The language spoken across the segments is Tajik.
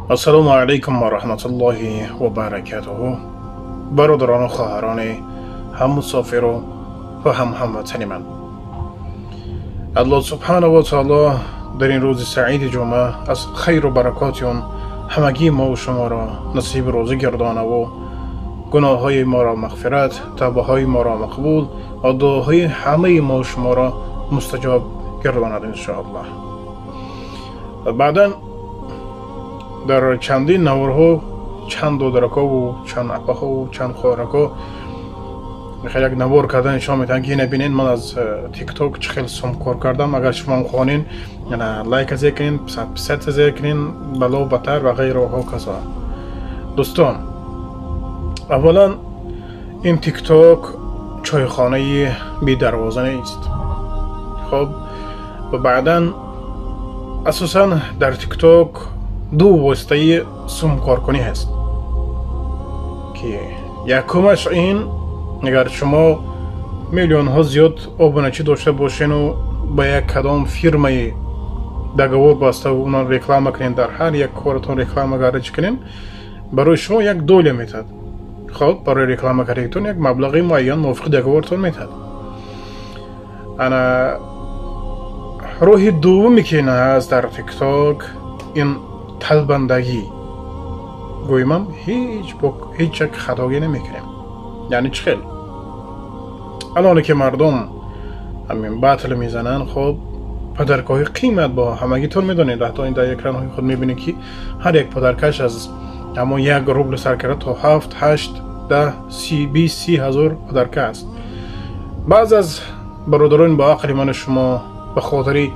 Ассалому алайкум ва раҳматуллоҳи ва баракатуҳу. Бародарону хоҳарони ҳам мусофиру ва ҳам ҳамватани ман, Аллоҳ субҳанаҳу ва таоло дар ин рӯзи саиди ҷумъа аз хайру баракоти он ҳамагии мову шуморо насиби рӯзӣ гардонаву гуноҳҳои моро мағфират, тавбаҳои моро мақбул ва дуоҳои ҳамаи мову шуморо мустаҷоб гардонад иншоаллоҳ. Баъдан дар чандин наворҳо чанд додаракҳову чанд апаҳову чанд хоҳаракҳо хеле як навор карда нишон медиҳанд, ки ина бинед, ман аз тикток чӣ хел сум кор кардам. Агар шумоам хонен, лайк зер кунен, подписаться зер кунен, бало батар ва ғайро ҳоказо. Дӯстон, аввалан ин тикток чойхонаи бедарвоза нест. Хоб, ва баъдан асосан дар тикток ду воситаи сумкоркунӣ ҳаст, ки якумаш ин агар шумо миллионҳо зиёд обуначӣ дошта бошену ба як кадом фирмаи договор баста уна реклама кунен, дар ҳар як коратон реклама гарда кунен, барои шумо як доля метаҳад. Хоб, барои реклама кардагитон як маблағи муайян мувофиқи договортон метаҳад. Ана роҳи дуввуме ки ин ҳаст дар тикток, ин талбандагӣ. Гӯемам, ҳеҷ як хатогӣ намекунем. Яъне чӣ хел? Алоне ки мардум ҳамин батл мезананд, хоб, подаркаҳои қимат бо ҳамагитон медонед, ҳатто ин дар экранҳои худ мебинед, ки ҳар як подаркаш аз ҳамон 1 рубл сар карда то 7, 8, 10, 30, 20, 30 ҳазор подарка аст. Баъзе аз бародарони бо ақли ману шумо ба хотири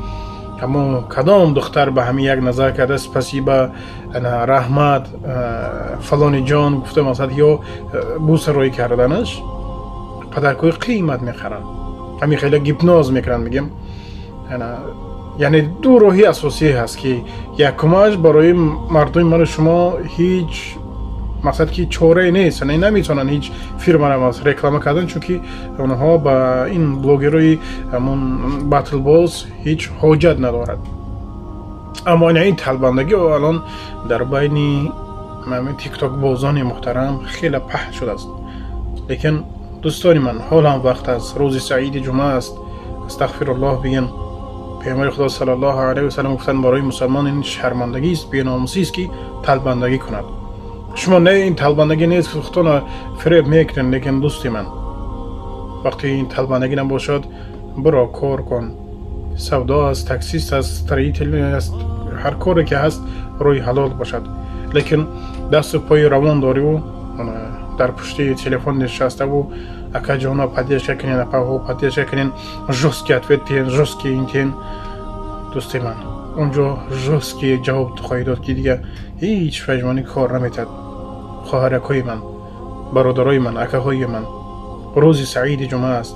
ҳамон кадом духтар ба ҳамин як назар карда, спасибо, раҳмат, фалони ҷон гуфта, масалан, ё буса рӯй карданаш, подаркҳои қимат мехаранд, ҳамин хеле гипноз мекунанд, мегем. Яъне ду роҳи асосӣ ҳаст, ки якумаш барои мардуми ману шумо ҳеҷ мақсад ки чорае нест, яъне наметавонанд ҳеҷ фирмаро реклама кардан, чунки онҳо ба ин блогерои ҳамон батлбоз ҳеҷ ҳоҷат надорад. Аммо ин талбандагӣ алон дар байни тиктокбозони муҳтарам хеле паҳн шудааст. Лекин дӯстони ман, ҳолам вақт аст, рӯзи саиди ҷумъа аст, астағфируллоҳ бигин. Паёмбари Худо саллаллоҳу алайҳи васаллам гуфтанд: барои мусалмон ин шармандагист, беномусист, ки талбандагӣ кунад. Шумо не, ин талбандагӣ нест, худтона фиреб мекунед. Лекин дӯсти ман, вақте ин талбандагӣ набошад, биро кор кун, савдо аст, таксист аст, строитель аст, ҳар коре ки ҳаст, рӯи ҳалол бошад. Лекин дасту пои равон дориву дар пушти телефон нишаставу акаҷоно поддержка кунен, апаҳо поддержка кунен, жёсткий ответ тиҳен, жёсткий ин тиҳен, дӯсти ман, унҷо жёсткий ҷавоб хоҳӣ дод, ки дига ҳеҷ пажмонӣ кор наметиҳад. Хоҳаракҳои ман, бародарои ман, акаҳои ман, рӯзи саиди ҷумъа аст,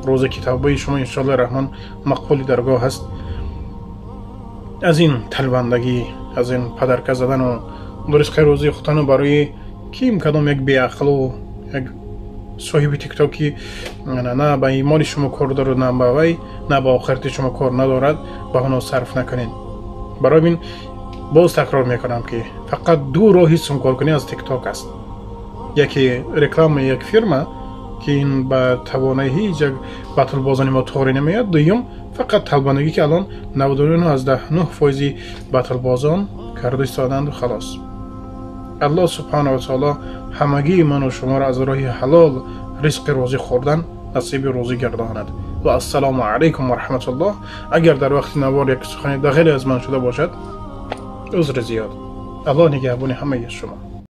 рӯзе ки тавбаи шумо иншоаллоҳ раҳмон мақбули даргоҳ аст. Аз ин талбандагӣ, аз ин подарка задану ризқи рӯзии худтану барои ким кадом як беақлу як соҳиби тикток, ки на ба имони шумо кор дорад, на ба вай, на ба охирати шумо кор надорад, ба оно сарф накунед. Барои ин боз такрор мекунам, ки фақат ду роҳи сумкоркунӣ аз тикток аст: яке рекламаи як фирма, ки ин ба тавонаи ҳеҷ як батлбозони мо тоғрӣ намеояд, дуюм фақат талбандагӣ, ки алон 99,9 фоизи батлбозон карда истоданду халос. Аллоҳ субҳанаҳу ва таоло ҳамагии ману шуморо аз роҳи ҳалол ризқи рӯзӣ хӯрдан насиби рӯзӣ гардонад. Ва ассалому алайкум ва раҳматуллоҳ. Агар дар вақти навор як сухани дағеле аз ман шуда бошад, узри зиёд. Аллоҳ нигаҳбони ҳамаи шумо.